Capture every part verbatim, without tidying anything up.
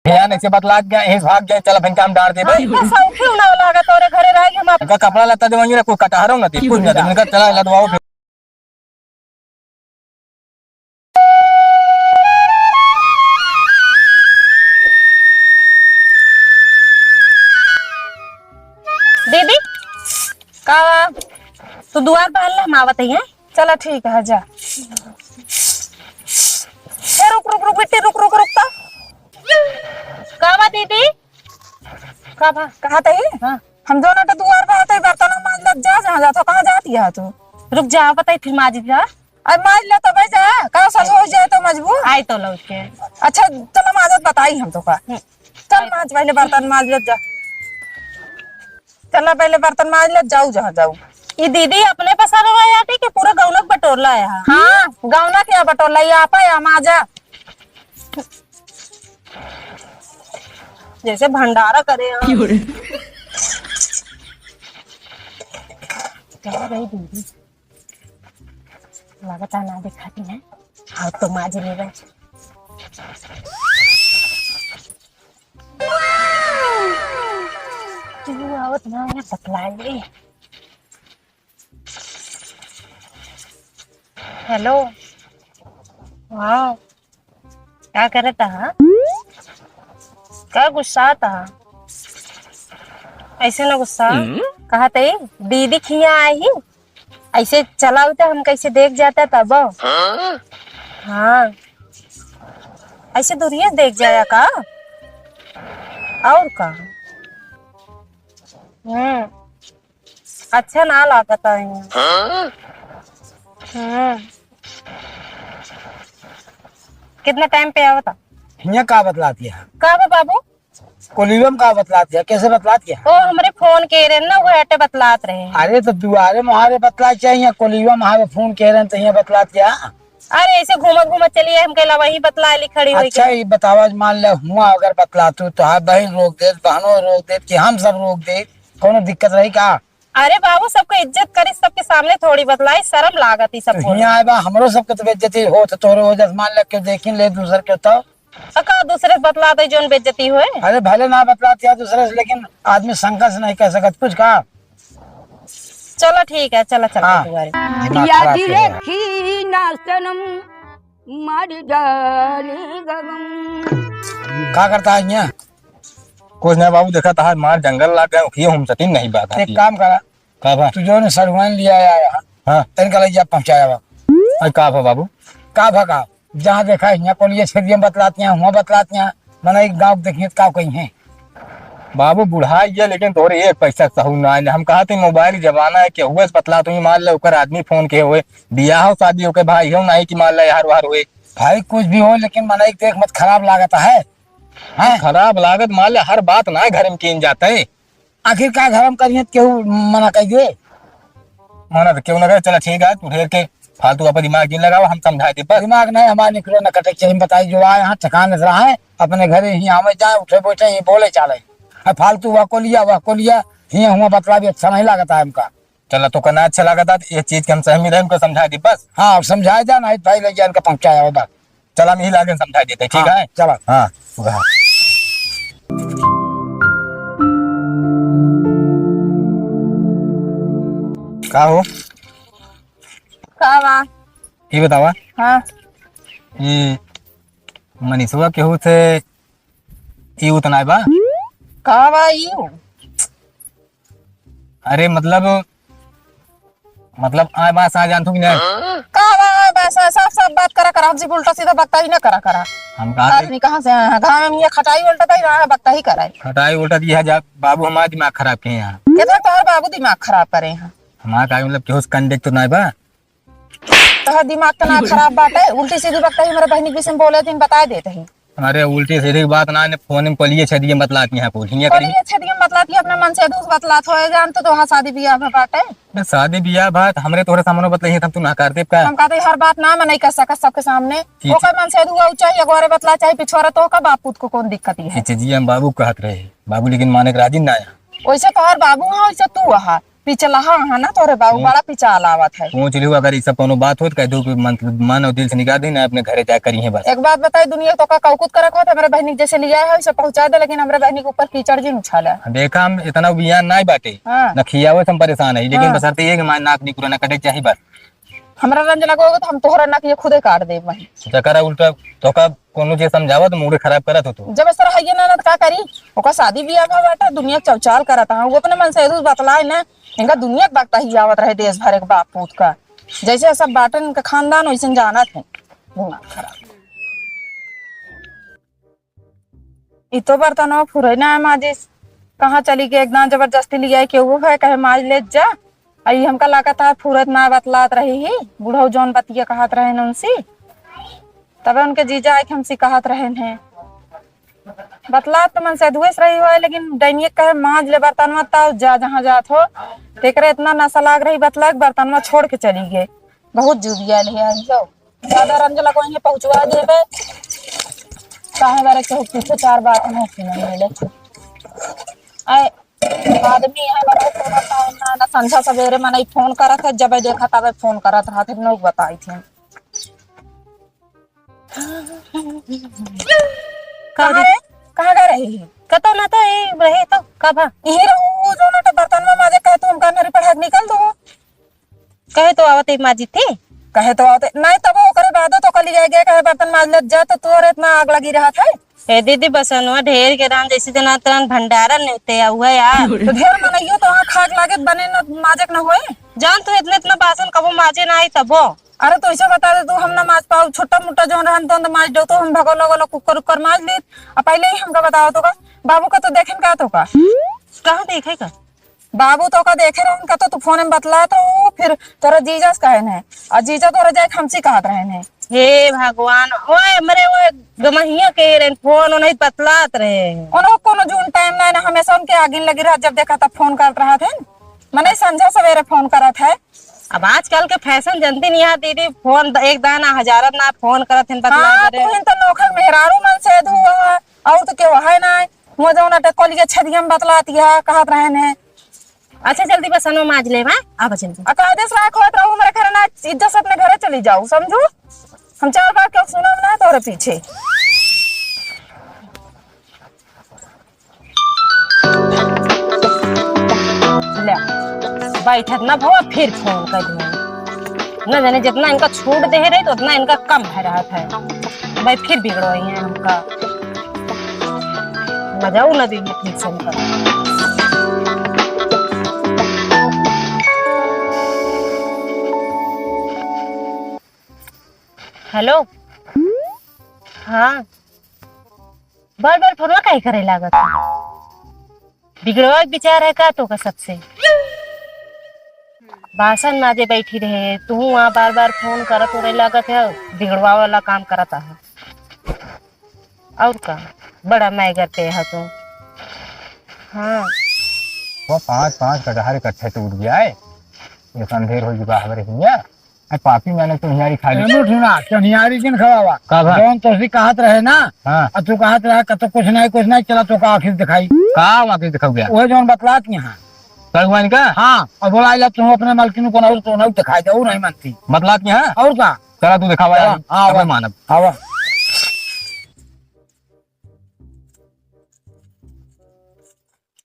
यार, ऐसे बतलात गया, ऐसे भाग गया, चला फिर काम डार दे भाई। बस, और क्यों ना लगा तोरे घरे रह के हम आप का कपड़ा लत्ता देवांगे ना, कोई कटहरो ना दे, कुछ ना दे। मैंने कहा, "चला, लदवाओ फिर।" दीदी, का तू दुआर पर हल्ला हम आवत ही हैं? चला ठीक है, जा। ए, रुक, रुक, रुक, बिट्टी, रुक, रुक, रुक तो। का बा दीदी? का बा? कहा तही? हाँ। हम दोनों तो दुआर पर आते ही बर्तन मांज लग जा, जहाँ जात हो, कहाँ जाती है तू? रुक जा, बताई फिर मांज जा। अब मांज ले तो भाई जा, का साल हो जाए तो मजबूर। आई तो लौट के। अच्छा, चलो मांजत बताई हम तो का। हम्म। चल मांज, पहले बर्तन मांज ले जा। चला, पहले बर्तन मांज ले, जाऊ जहाँ जाऊ। ई दीदी अपने पसंद में आटी कि पूरा गौना के बटोला है? हाँ, गौना क्या बटोला, ये आपा या माजा। जैसे भंडारा करे हैं। क्यों रे? कहाँ गई दीदी? लागत है ना दिखाती है। हाँ, तो माज लेवे। क्यों आवत ना है, बतला ले। हेलो। हाँ। का करत हा? का गुस्सात हा? ऐसे ना गुस्सा। हम्म? कहा तई, दीदी खिया आई ही। ऐसे चला होता, हम कैसे देख जाता तब। हाँ? हाँ। ऐसे दूरिये देख जाया का? और का? हम्म। अच्छा ना लागत है। हाँ? हम्म। कितना टाइम पे आवता? हियाँ का बतलात है? का बा बाबू? कोलियो में का बतलात है? कैसे बतलात है? ओ, हमरे फोन के रहे ना, वो हटे बतलात रहे। अरे तो दुआरे मुहारे बतलात चाहिए, कोलियो मुहारे फोन के रहे तो हियाँ बतलात है। अरे ऐसे घूमत घूमत चलिए, हमके ला वही बतला ली खड़ी होई अच्छा, के। ये बतावा, मान ले हुआ अगर बतलातू तो हाँ बहन रोक देत, बहनों रोक देत कि हम सब रोक देत, कोनो दिक्कत रही का? अरे बाबू, सबके इज्जत करी, सबके सामने थोड़ी बतलाई, शर्म लागत ई सब तो बोले। हियाँ आए बा, हमरो सबके तो बेइज्जती होत, तोहरे वजह से मान ले केहू देखी ले दूसर के तो। तो का दूसरे से बतला दे जोन बेइज्जती होए? अरे भले ना बतलात या दूसरे से, लेकिन आदमी शंका से नहीं कह सकत कुछ का। चलो ठीक है, चला चला हाँ। दुआरे। दिमाग खराब किया है। देखी ना सनम, मार डाले गगन। का करता है हियाँ? कुछ ना बाबू, देखा तहार मार जंगल लाग गए, उखिए हम सटीन नहीं बात एक आती। काम करा, का भा? तू जो ने सड़ुआइन लिया आया है, हाँ। इनका लइया पहुँचाया बा। अरे का भा बाबू? का भा का? जहाँ देखा हियाँ कोलिया छेदिया बतलातियाँ, हुआँ बतलातियाँ, मने एक गाँव देखिए का कहीं है। बाबू बुढ़ा गया, लेकिन तोरे एक पैसा सहू ना आइले। हम कहा थे मोबाइल जमाना है, केहुए से बतला तू ही मार ले, ओकर आदमी फोन के हुए, बियाह हो शादी ओके भाई हो नहीं कि मार ले यार वार हुए। भाई कुछ भी हो, लेकिन मनई के देख मत खराब लागत है। हैं? खराब लागत मान ले, हर बात ना घर में कीन जाते। आखिर का घर में करिए, केहू मना कर दे? मना तो क्यों ना करे, चला ठीक है, तू ढेर के फालतू अपन दिमाग नहीं लगावा, हम समझाए दे बस। दिमाग नहीं हमारे निकलो न कटे, चाहिए बताई जो आए यहाँ ठिकाने से रहा है, अपने घरे ही आवे जाए, उठे बैठे ही बोले चाले। अब फालतू वह को लिया, वह को लिया, हियाँ हुआ बतला भी अच्छा नहीं लगता है हमका। चला, तोका ना अच्छा लागत, ये चीज के हम सहमी रहे, उनको समझा दी बस। हाँ, समझाए जा, नहीं भाई, ले जा, इनका पहुँचाया हो बस। चला, हम यही लागे समझा देते, ठीक हाँ, है? चला। हाँ, वह। का हो? का बा? ये बतावा। हाँ। ये मनीषवा केहू से ई उतना बा? का बा ई? अरे मतलब, मतलब आए बा सा जानतू कि नहीं? का बा आए बा सा, सब, सब बात करा करा, हमसे उल्टा सीधा बकता ही ना करा करा। हम कहा थे आदमी कहाँ से आया है? गाँव में ये खटाई उल्टा ही रहा है, बकता ही करा है। खटाई उल्टा दिया जा, बाबू हमारा दिमाग खराब किए हैं। कितना तोहर बाबू दिमाग खराब करे हैं? हमारा का मतलब केहू से कंडेक्ट तो नहीं बा? तोहर दिमाग तो ना खराब बाटे, उल्टी सीधी बकता ही हमारे बहनी के विषय में बोले दिन बताए देते ही। अरे उल्टी सीधी बात ना, ने फोन में कोलिए छेदिए बतलात यहाँ कुल, हियाँ करी। कोलिए छेदिए बतलात ही, अपने मन से दूस बतलात होए जान तो तोहार शादी बियाह में बाटे। ना शादी बियाह बात, हमरे तोहरे सामने बतलाई है, तब तू ना कर देब का? हम कहते हर बात ना मनई कर सकत सबके सामने। ठीक। ओकर मन से दुआ चाहिए, अगोरे बतला चाहे पिछोरे, तो का बाप पूत को कौन दिक्कत है? अच्छा जी, हम बाबू कहत रहे, बाबू लेकिन माने के राजी ना आया। वैसे तोहर बाबू है, वैसे तू है। पिचलहा है ना तोरे बाबू, हम्म। बड़ा पिचाल आवत है। पूछ लियो, अगर ई सब कोनो बात होत, कह दो कि मन, मन और दिल से निकाल दी ना, अपने घरे जाए करी है बस। एक बात बताई, दुनिया तो का कौकुत करे को होत, हमरे बहनी के जैसे लिया है, उसे पहुँचा दे, लेकिन हमरे बहनी के ऊपर कीचड़ जिन उछाला। देखा, हम इतना बियान नाई बाटे, हाँ। न खियावे से हम परेशान है, लेकिन हाँ। बस अर्थ ये है कि हमारे नाक निकुरा ना कटे के चाही बस। हमरा रंज लगोगे तो हम तोहरा नाक ये खुदे काट देब वहीं। जकरा उल्टा तोका कोनो जे समझावत, मूड खराब करत हो तू। जब असर हइये ना, ना त का करी? ओकर शादी बियाह भा बाटे, दुनिया के चौचाल करत हा। वो अपने मन से एदू बतलाए ना, इनका दुनिया के बकता ही आवत रहे देश भर के बाप पूत का। जैसे सब बाटन इनका खानदान वैसे जानत है। दिमाग खराब। ई तो बर्तनवा फुरे ना माजिस। कहाँ चली गई? एकदम जबरदस्ती लियाई के वो है, कहे माज ले जा। आ ई हमका लागत है फुरत ना बतलात रही ही, बुढ़ऊ जौन बतिया कहत रहे न उनसी। तबे उनके जीजा आइके हमसी कहत रहेन है। बतलात तो मन से दुएस रही होए, लेकिन डैनिये कहे माज ले बर्तनवा तब जा जहाँ जात हो। तेकरे इतना नशा लाग रही बतला के बर्तनवा छोड़ के चली गए। बहुत जुबिया ले आई हो। ज्यादा रंज लगवाइए, पहुँचवा देबे। काहे बारे केहू पूछे चार बात नहीं सुने मिले। आए, आदमी है, मने फोन करता है, ना, ना संझा सवेरे मने फोन करत है, जब देखा तबे फोन करत रहत है, लोग बताई थे। कहाँ रे? कहाँ गए रही है? कतो ना तो ए रहे तो का भा? यही रहू, जो ना तो बर्तन में माजे कहे तू हमका नरी पढ़ा के निकल दो। कहे तो आवत है माजी थे। कहे तो आवत है, नहीं तब ओकरे बादो तो कल गए, गए कहे बर्तन माज ले जा, तो तोरे इतना आग लगी रहत है। ए दीदी, बसनवा ढेर के राम जैसे जना तन भंडारा नेते आ हुआ यार। तो ढेर मनइयो तो आँख आग लागे बने न माजे के न होए। जान तू इतना इतना बासन कबो माजे ना आई तबो। अरे तो ऐसे बता दे तू, हम ना माज पाऊ, छोटा मोटा जौन रहन तौन माज दो तो हम भगो लगो कुकर उकर माज ली। आ पहले ही हमका बताओ तो का, बाबू का तो देखे न का तो का। कहाँ देखे का? बाबू तोका देखे रहन का तो तू फोन में बतला तो फिर तोरा जीजा से कहे न, और जीजा तोरा जाए हमसी कहत रहे न। हे भगवान, ओए मरे ओए गमहिया के रहन फोन ओनही बतलात रहे। उनको कोनो जून टाइम ना है ना, हमेशा उनके आगिन लगी रहा, जब देखा तब फोन करत रहत है। मने संझा सवेरे फोन करत है। अब आजकल के फैशन जनती नहीं है दीदी, फोन द-, एक दाना हजारत ना फोन करत हैं, बतला हाँ, करे। तू ही तो नौखर मेहरारू मन से दू है, और तो केहू है ना। वो जौन अटे कलिया छेदिया में बतलात है, कहत रहन है। अच्छा, जल्दी बसनो माज ले, हाँ? आवा जल्दी। आ कायदे से राख होत रहू, मेरे घर ना इज्जत से अपने घरे चली जाऊ, समझू? हम चार बार क्यों सुनब ना तोरे पीछे। ले, बैठत ना भवा, फिर फोन कर दिया। न जाने जितना इनका छूट दे रही तो उतना इनका कम है रहत है। भाई फिर बिगड़ो ही है हमका। मजाऊ ना दी ठीक से हमका। हेलो। हाँ। बार बार फोनवा काहे करे लागत है? बिगड़वा के विचार है का तो का सबसे? बासन माजे बैठी रहे, तू वहाँ बार बार फोन करत हो रहे लागत है, बिगड़वा वाला काम करत है। और का? बड़ा मैगर पे है तू। हाँ। वो पाँच पाँच कटहर इकट्ठे टूट गया है। ये संधेर हो चुका हमारे हिया। ए, पापी मैंने चुनियारी खा ली। एमू सुना, चुनियारी जिन खवावा। का भा? जौन तोसी कहत रहे ना, हाँ। आ तू कहत रहा, "कतो कुछ नहीं, कुछ नहीं, चला तोका आँखी से दिखाई।" का आँखी से दिखाऊ गया? वह जौन बतलात यहाँ। भगवान का? हाँ, और बोला, "आइला तू अपने मालकिन को ना, तो ना दिखाई दे, वो नहीं मानती।" बतलात यहाँ? और का? चला तू दिखावा चला, यार, हाँ, तबे आवा। मानब। आवा।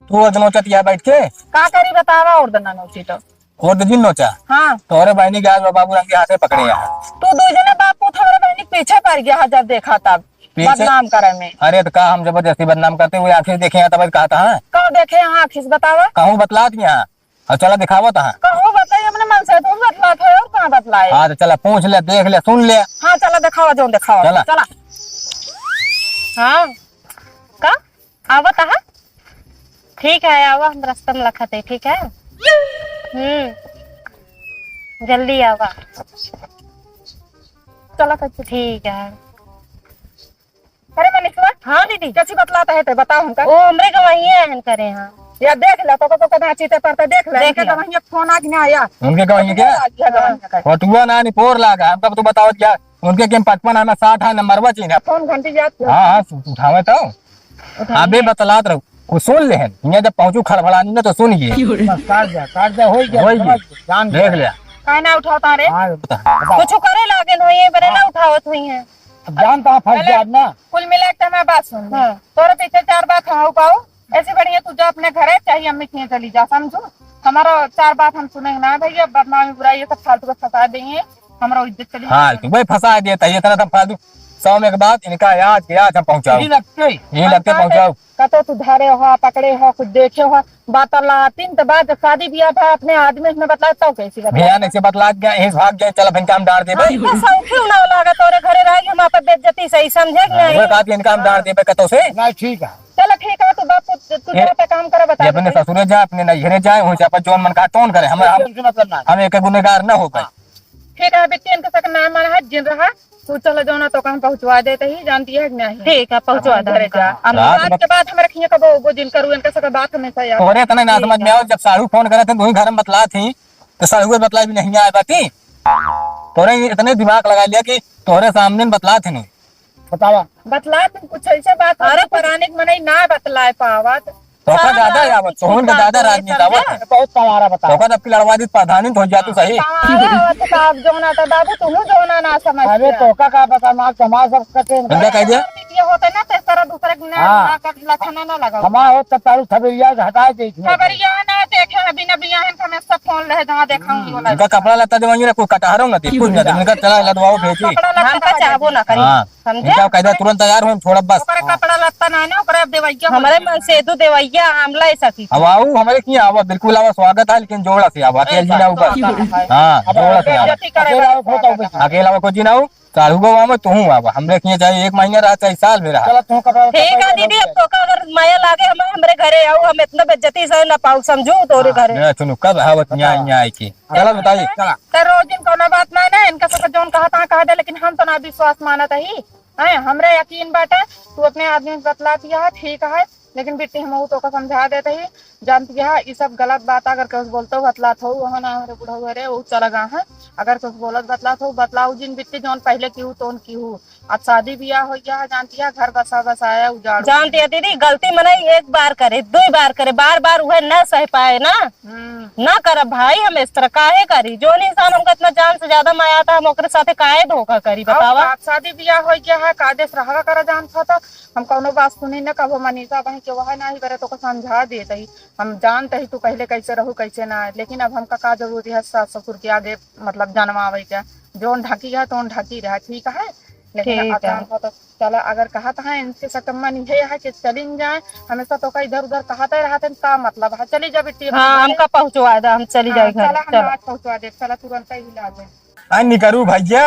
तू ओर नोचत या बैठ के? का करी बतावा, ओर दना नोची तो। ओर दिन नोचा? हाँ। तोहरे बहनी के आज बाबू रंगे हाथे पकड़े यहाँ। तू दू जने बाप पूत हमरे बहनी के पीछे पड़ गया है, जब देखा तब पीछे? बदनाम करे में। अरे तो का हम जबरदस्ती बदनाम करते हुए आँखी से देखे यहाँ तब कहता है? का देखे यहाँ आँखी से बतावा? कहूँ बतलात यहाँ। और चला दिखावत है। कहूँ बताई अपने मन से, तू बतलात है और कहाँ बतलाए? हाँ तो चला पूछ ले, देख ले, सुन ले। हाँ चला दिखावा, जो दिखावा। चला। चला। हाँ। का? आवत आहा? ठीक है, आवा, हम रास्ता में लखत है, ठीक है? हम्म, जल्दी आवा। चला, कच्ची। ठीक है। अरे मनीषवा। हाँ दीदी। कैसी बतलाता है ते बताओ हमका। ओ, हमरे गवाहिए आयन करे हाँ। या देख ले, तो, तो, तो कदा चीते पर ते देख ले। देख इनके ले। गवाहिए फोन आज ना आया। उनके गवाहिए क्या? आज क्या गवाहिए का? फोटुआ ना निपोर लागा, हमका तो बताओ क्या? उनके केम पचपन आना, साठ है, नंबरवा चीन्हा। फोन घंटी जात है। हाँ, हाँ, उठावे तो। उठावे। अबे बतलात रहू। वो सुन लेहन, हियाँ जब पहुँचू खड़बड़ानी ना तो सुन ये। बस काट जा, काट जा, होई गया, होई गया। समझ, जान देख गया। ले। काहे ना उठावत रे? हाँ, बता। बताओ। कुछ करे लागेन होई है, बरे ना हाँ। उठावत होई है। अब जान तो फंस पहले जाब ना। कुल मिला के हमारी बात सुन ले। हाँ। तोरे पीछे चार बात हम पाऊ, ऐसे बढ़िया तू जा अपने घरे, चाहे अम्मी के यहाँ चली जा, समझू? हमारा चार बात हम सुने ना भैया, बदनामी बुराई ये सब फालतू का फंसा देंगे, हमारा इज्जत चली हाँ, जाएगी। तू भाई फंसा देता है, इतना सब फालतू। सौ में एक बात, इनका आज के आज हम पहुँचाओ। यही लगते। यही लगते हम पहुँचाओ। कतो तू धारे हो, पकड़े हो, कुछ देखे हो, बतलातिन त बाद जब शादी बियाह भा अपने आदमी से बतलाए तब कैसी बतलाए? भैया ने से बतलात गया, यहीं से भाग गए, चल अब इनका हम डांट देबे। हम तो सौखी ना लागा तोरे घरे रह के हम आपन बेइज्जती सही समझे कि हाँ, नहीं? वो बात इनका हम डांट देबे कतो से। नहीं, ठीक है। चलो ठीक है, तू बाप तू, तू ये, जा पे काम करे, बता ये अपने दे। ससुरे जा, अपने नैहरे जाए, वहीं से अपन जौन मन कहा तौन करे। हम, हम तुमसे मतलब ना। हम एक गुनहगार ना हो पाए। हाँ। ठीक है, बिट्टी इनके सक ना मन है, जिन रहा, तू चलो जौना तो हम पहुँचवा देते ही, जानती है कि नहीं? ठीक है, पहुँचवा अपने दे घरे हमका। जा। हम रात आज मत के बाद हम रखिए कबो वो जिन करू, इनके सक बात हमेशा याद। तोरे इतना ना ठीक समझ में है। आओ, जब साढ़ू फोन करे थे, वही घर में बतला थी, तो साढ़ू बतला भी नहीं आए बाती। तोरे इतने दिमाग लगा लिया कि तोरे सामने बतला थे नहीं। बतावा। बतला तुम कुछ ऐसे बात अरे अरे कुछ परानिक मनई ना बतलाए पावत। तोका सारा ज्यादा बात आवत, कुछ तोहन के ज्यादा समझाते राजनीति समझे? आवत। बहुत तुम्हारा बता। तोका जबकि लड़वा दी प्रधानी तो हो जा तू सही। तुम्हारा आवत तो आप जोना तो बाबू तुम जोना ना समझते। अरे तोका का पता ना तुम्हारा सब कटे। इनका कह दिया? ये होते ना तो इस तरह दूसरे के ना हाँ। ना कर लक्षण ना लगाओ। हमारा हो तो तारू खबरिया हटा दे इसमें। खबरिया ना देखे हैं बिना बियाहन का मैं सब फोन रहे जहाँ देखाऊंगी बोला। इनका कपड़ा लत्ता देवांगी ना, कोई कटहरो ना दे, कुछ ना दे। इनका चला लदवाओ भेजी। कपड़ा लत्ता हमका चाहबो ना करी। हाँ। समझे? इनका कायदा तुरंत तैयार हो, हम छोड़ब बस। ओकरे कपड़ा लत्ता ना है ना, ओकरे अब देवैया हो हमरे गया। मन से दू देवैया आमला है सखी। अब आऊ, हमरे किहाँ आवा, बिल्कुल आवा, स्वागत है, लेकिन जोड़ा से आवा, अकेल जी ना ऊपर। स्वागत है। हाँ, अब जोड़ा से आवा। बेइज्जती करे अकेला वाला आवा, खोता स्वागत है। अकेला आवा, कोई जी ना हो, साढ़ू गो आवा, तू आवा, हमरे किहाँ चाहे एक महीना रहा, चाहे साल में रहा। चलो, तू कपड़ा ठीक है लत्ता दीदी, अब तोका अगर माया लागे हम, हमरे घरे आऊ, हम इतना बेइज्जती से ना पाऊ, समझू तोरे हाँ, घरे। मेरा सुनो, कब आवत न्याय, न्याय की? चलो बताइए। चला। तो रोज दिन कौनो बात ना ना, इनका सब जौन कहा था कहा दे, लेकिन हम तो ना विश्वास मानत ही। हैं, हमरे यकीन बाटे, तू अपने आदमी से बतलाती है, ठीक है, लेकिन बिट्टी हम तो का समझा देते ही, जानती है, ये सब गलत बात अगर केहू से बोलते हो, बतलात हो, वहाँ ना हमरे बुढ़ऊ रे, वो चला गा है, अगर केहू से बोलत बतलात हो, बतलाऊ जिन बिट्टी, जौन पहले की हूँ, तौन की हूँ। अब शादी बियाह हो गया है, जानती है, घर बसा बसाया उजाड़। जानती है दीदी, गलती मनई एक बार करे, दुई बार करे, बार बार उहे न सह पाए ना। हम्म। ना करब भाई, हम इस तरह काहे करी? जौन इंसान हमका इतना जान से ज्यादा माया था, हम ओकरे साथे काहे धोखा करी, और बतावा? बात शादी बियाह हो गया है, कायदे से रहवा करा जानत हो तो हम कौनो बात सुनी न, कबो मनीषा बहन के वह नाही बरे तो को समझा देत ही। हम जानत ही तू पहले कैसे रहू, कैसे ना, लेकिन अब हमका का जरूरी है सास ससुर के आगे, मतलब, जनवावे के? जौन ढकी है, तौन ढकी रहा, ठीक है? लेकिन ठीक अब है। जानत हो तो चला, अगर कहत है इनके सकम्मा नहीं है कि चलिन जाए, हमेशा तो कहीं इधर उधर कहते रहते हैं, का मतलब है? चली जा बिट्टी, हाँ, हमारे हमका पहुँचवा दे, हम चली हाँ, जाए घर। चला, हम चला। आज पहुँचवा दे, चला तुरंत ही ला जाए। आ निकरू भैया,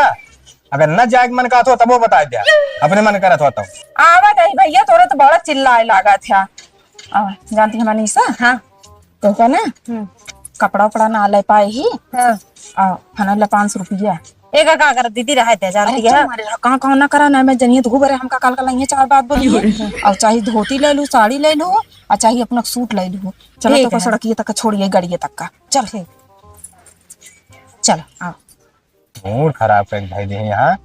अगर न जाए के मन कहत हो तबो बता दे, अपने मन करत हो तो। आवत है भैया, तोरे तो बड़ा चिल्लाए लागत है। आ, जानती है मनीषा? हाँ। तो का ना, हम्म। कपड़ा उपड़ा ना ले पाए ही। हाँ। आ, फना ले पाँच सौ रुपया। एका का कर दीदी, रहे दे, जानती अच्छा, है। मारे कहाँ कहाँ ना करा ना, मैं जनिए तो बरे हमका काल का लइहे चार बात बोली है। और चाहे धोती ले लू, साड़ी ले लू, और चाहे अपना सूट ले लू। चलो ठीक तो का है। सड़किए तक छोड़िए, गाड़िए तक का। चल। ठीक। चल, आओ। मूड खराब कर भाई दे यहाँ।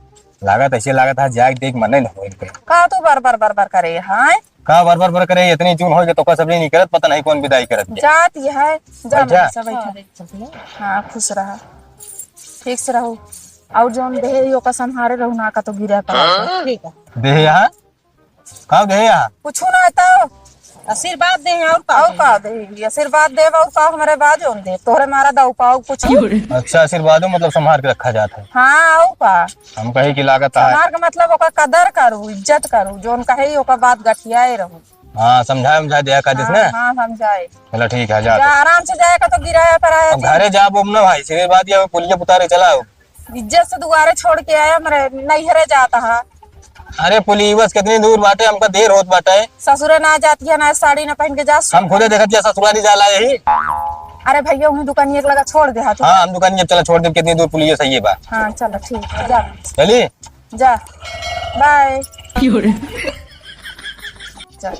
लागत ऐसे लागत है, जाए देख मन नहीं होई। का तू बर बर बर बर करे, हाँ? का बर बर बर करे, इतनी जून होई के तोका सब नहीं करत, पता नहीं कौन विदाई करत बे। जात ये है, जा अच्छा। मनीषा, बैठा। हाँ, खुश रहा, ठीक से रहू। और जौन देहे ही ओका संभारे रहू ना, का तो गिरा पड़ा। ठीक है। देहे यहाँ? का देहे यहाँ? कुछ ना तो। आशीर्वाद दे और का और दे? का दे? आशीर्वाद दे और का, हमारे बाजू दे, तोहरे मारा दाऊ पाऊ कुछ। अच्छा, आशीर्वादों मतलब संभार के रखा जाता है। हाँ, और का? हम कहे कि लागत है। संभार के मतलब ओकर कदर करू, इज्जत करू, जौन कहे ही ओकर बात गठियाए रहू। हाँ, समझाए, समझाए दिया का हाँ, जिसने? हाँ, समझाए। चलो ठीक है, जा जा, तो। आराम से जाए का तो गिराया पर आया अब जी। घरे जा बोम ना भाई, सीधे बात ये पुलिया पुतारे चलाओ। इज्जत से दुआरे छोड़ के आया, हमरे नैहरे जाता है। अरे पुलिया बस कितनी दूर बाटे, हमका देर होत बाटे। ससुरे ना जाती है, ना साड़ी ना पहन के जा। हम खुदे देखत जा ससुरा नहीं जाला यही। अरे भैया, वहीं दुकानिया के लगा छोड़ दे हाथ। हाँ, हम दुकानिया चला छोड़ दे, कितनी दूर पुलिया सही है बा। हाँ, चलो ठीक है, जा। चली? जा। बाय। चल।